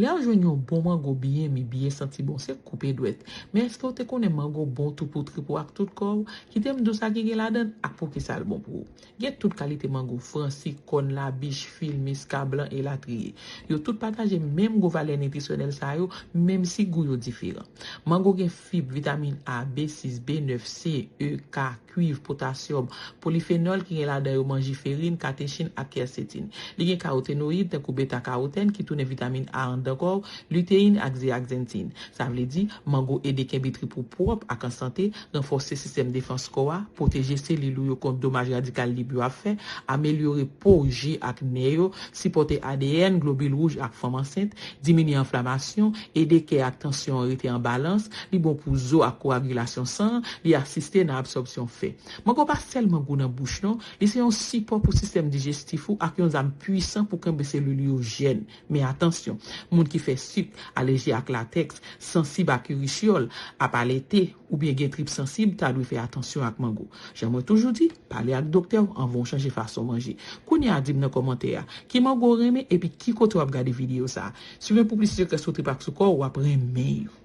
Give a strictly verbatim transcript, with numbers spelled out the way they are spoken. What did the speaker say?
Lè w jwenn yon bon mango byen mi, byen santi bon, se koupe dwèt. Men èske w te konnen mango bon tou pou trip ou ak tout kò w? Kite m di w sa ki gen ladan l ak poukisa l bon pou ou. Gen tout kalite mango, fransi, kòn, labich, fil, miska, blan, elatriye. Yo tout pataje menm gwo valè nitrisyonèl sa yo, menm si gou yo diferan. Mango gen fib, vitamin A, B sis, B nèf, C, E, K, kwiv, potasyòm, polifenòl ki gen ladan yo manjiferin, katechin ak kèsetin. Li gen kawotenoyid tankou beta-karotèn ki tounen vitamin A anndan kò w, liteyin ak zeakzentin. Sa vle di, mango ede kenbe trip ou pwòp ak an sante, ranfòse sistèm defans kò a, pwoteje selil ou yo kont domaj radikal lib yo ap fè, amelyore po, je ak nè yo, sipòte A D N, globil wouj ak fanm ansent, diminye enflamasyon, ede kè ak tansyon an rete an balans, li bon pou zo ak koagilasyon san, li asiste nan absòbsyon fè. Mango pa sèlman gou nan bouch non, li se yon sipò pou sistèm dijestif ou ak yon zam pwisan pou kenbe selil yo jèn. Men atansyon, moun ki fè sik, alèji ak latèks, sansib ak irisyòl, ap alète, oubyen gen trip sansib, ta dwe fè atansyon ak mango. Jan mwen toujou di, pale ak doktè w anvan w chanje fason w manje. Kounye a di m nan kòmantè a, ki mango w renmen epi ki kote w ap gade videyo sa a. Swiv m pou plis sekrè sou trip ak sou kò w, w ap renmen yo.